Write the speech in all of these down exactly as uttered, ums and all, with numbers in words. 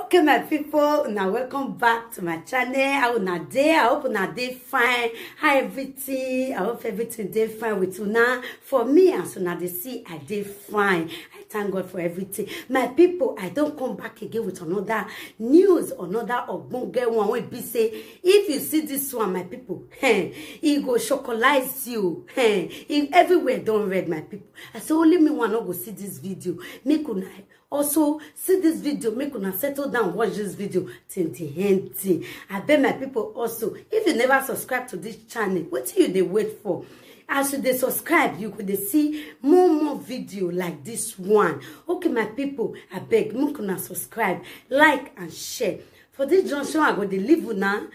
Okay, my people, now welcome back to my channel. How una dey? I hope una dey fine. How everything? I hope everything dey fine with una. For me, as una dey see, I dey fine. I thank God for everything. My people, I don't come back again with another news, another ogbonge one wey be say, if you see this one, my people, hey, e go chocolize you. Hey, if everywhere don't red, my people. I say only me one no go see this video. Make una also see this video, make una settle down, watch this video till the end thing. I beg my people also, if you never subscribe to this channel, what you dey wait for? As you dey subscribe, you go dey see more more video like this one. Okay, my people, I beg, make una subscribe, like and share. For this junction, I go dey leave una.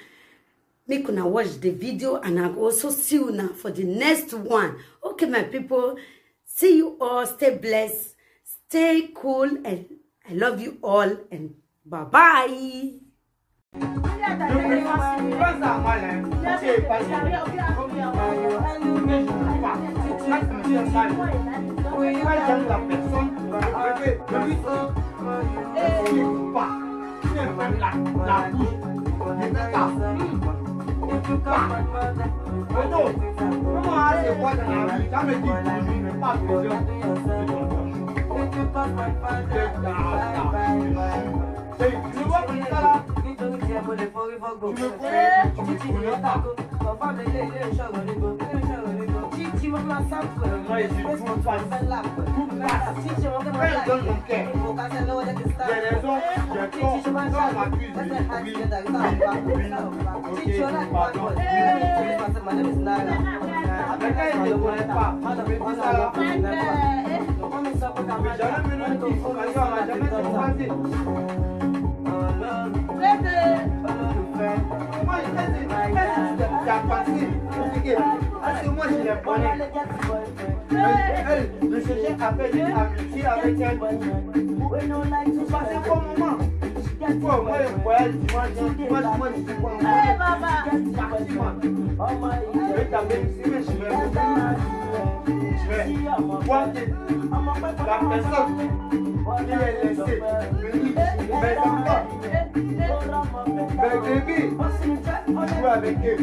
Make una watch the video and I go also see una for the next one. Okay, my people, see you all. Stay blessed, stay cool, and I love you all. And bye bye. La personne qui est laissée, venir, mais encore, mais bébé, jouer avec eux,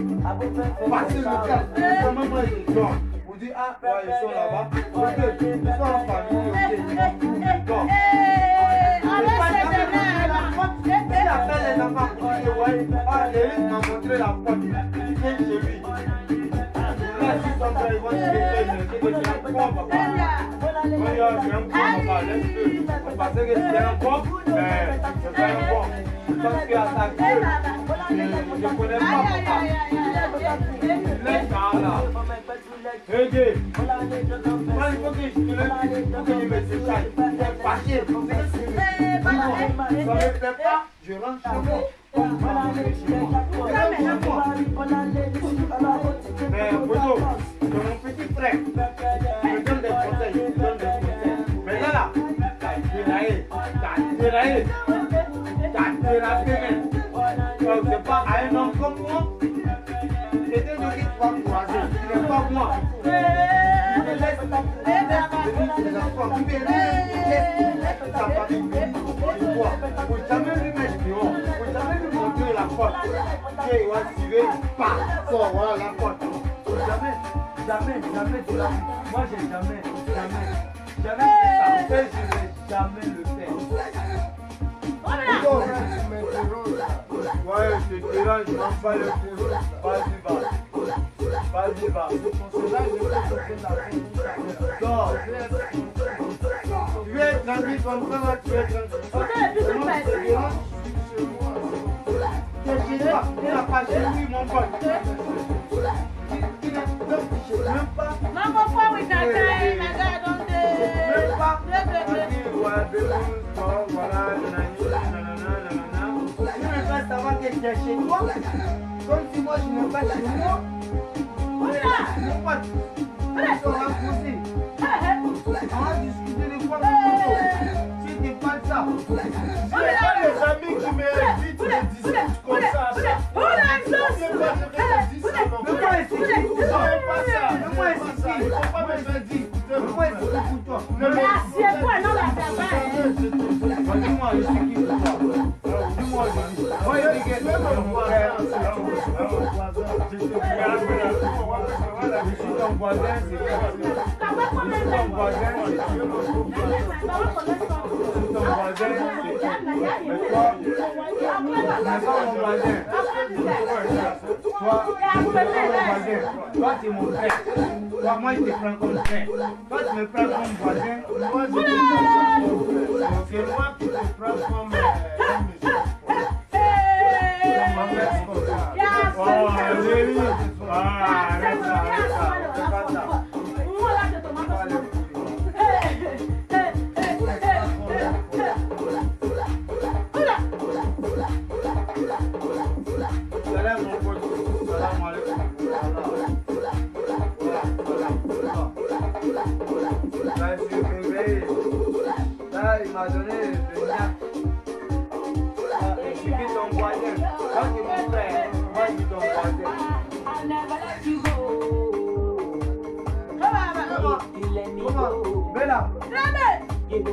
passer le temps, comment moi je dors. Vous dites, ah, ouais, ils sont là-bas. Ok, ils sont en famille, ok. Bon. Et pas jamais montrer la porte. Qui appelle les enfants pour dire, ouais, ah, Eric m'a montré la porte. Viens chez lui. Là, si ton père, ils vont te dire, eh, mais c'est que tu es un bon papa. Oui, ah, c'est un bon papa, laisse-le. Parce que c'est un bon, mais c'est pas un bon. Parce que à ta gueule, je, je connais pas papa. Laisse ça là. Aidez. Moi, il faut que je te le dise, il faut que je me détache. T'es fâché. Ça me fait pas, je rentre chez moi. Mais Bodo, c'est mon petit frère. Je donne des conseils, je donne des conseils. Mais là, là, t'as déraillé, t'as déraillé, t'as dérapé même. Donc, c'est pas à un homme comme moi. Quelqu'un de qui tu vas croiser, tu n'es pas moi. Tu me laisses pas venir chez tes enfants. Ou bien laisse ta famille venir chez toi. Faut jamais lui mettre dehors. Faut jamais lui montrer la porte. Et il va tirer, pas fort, voilà la porte. Faut jamais, jamais, jamais de la vie. Moi, j'ai jamais, jamais, jamais fait ça. Et je vais jamais le faire. Voilà. Ouais, je te dérange, je prends pas le coup. Vas-y, va. Vas-y, va. Dors. Tu es tranquille comme ça, là, tu es tranquille. Sinon, tu te déranges. T'es chez toi, tu n'as pas chez lui, mon pote. Même pas. Maman, quoi, oui, t'as taillé, ma gars, donc, euh, même pas. Deux, deux, deux. On dit, ouais, deux, bon, voilà, nanani, nanana, nanana. Lui, le gars, ça va que t'es chez toi. Comme si moi, je n'ai pas chez moi. Voilà. Mon pote, ils sont renforcés. On a discuté de quoi, mon pote ? C'était pas ça. J'ai pas les amis qui m'invitent de discuter. Comme ça, ça. Mais moi, c'est qui pour toi ? Mais moi, c'est qui ? Mais moi, c'est qui pour toi ? Mais assieds-toi, non, là, ça va, hein. Dis-moi, je suis qui pour toi ? Ton voisin, c'est qui? Si ton voisin, c'est qui? Si ton voisin, c'est qui? Mais toi, mais toi, mon voisin. Toi, toi, mon voisin. Toi, c'est mon frère. Toi, moi, je te prends comme frère. Toi, tu me prends comme voisin. Moi, je te prends comme frère. C'est moi qui te prends comme, euh, comme monsieur. Comme ma mère, c'est comme ça. Oh, chérie. Ah, arrête ça, arrête ça. Fais pas ça. Salam, mon pote. Salam alaikum. Voilà, voilà, voilà. Là, je suis réveillé. Là, il m'a donné le niaque. Ah, je suis ton voisin. Moi, c'est mon frère. Moi, je suis ton voisin. Comment? Bella.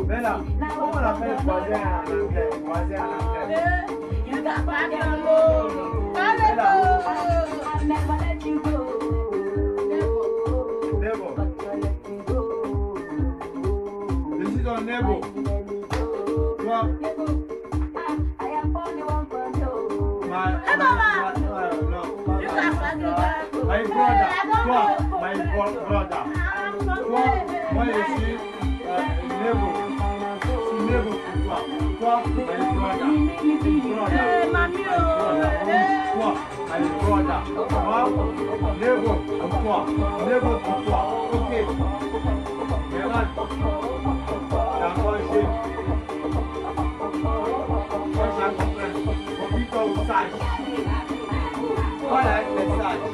Bella. Comment on appelle voisin en anglais? Voisin en anglais. Bella. Neighbor. Je suis ton neighbor. Toi. My, my, my, uh, no, my, my brother. Toi, my bro-, brother. Toi, moi je suis, euh, neighbor. Je suis neighbor pour toi. Toi, my brother. Brother. Toi, my brother. Moi, neighbor pour toi. Neighbor pour toi. Ok. Maintenant, t'as encore joué. Moi, j'ai compris. Faut plutôt au sage. Voilà, c'est sage.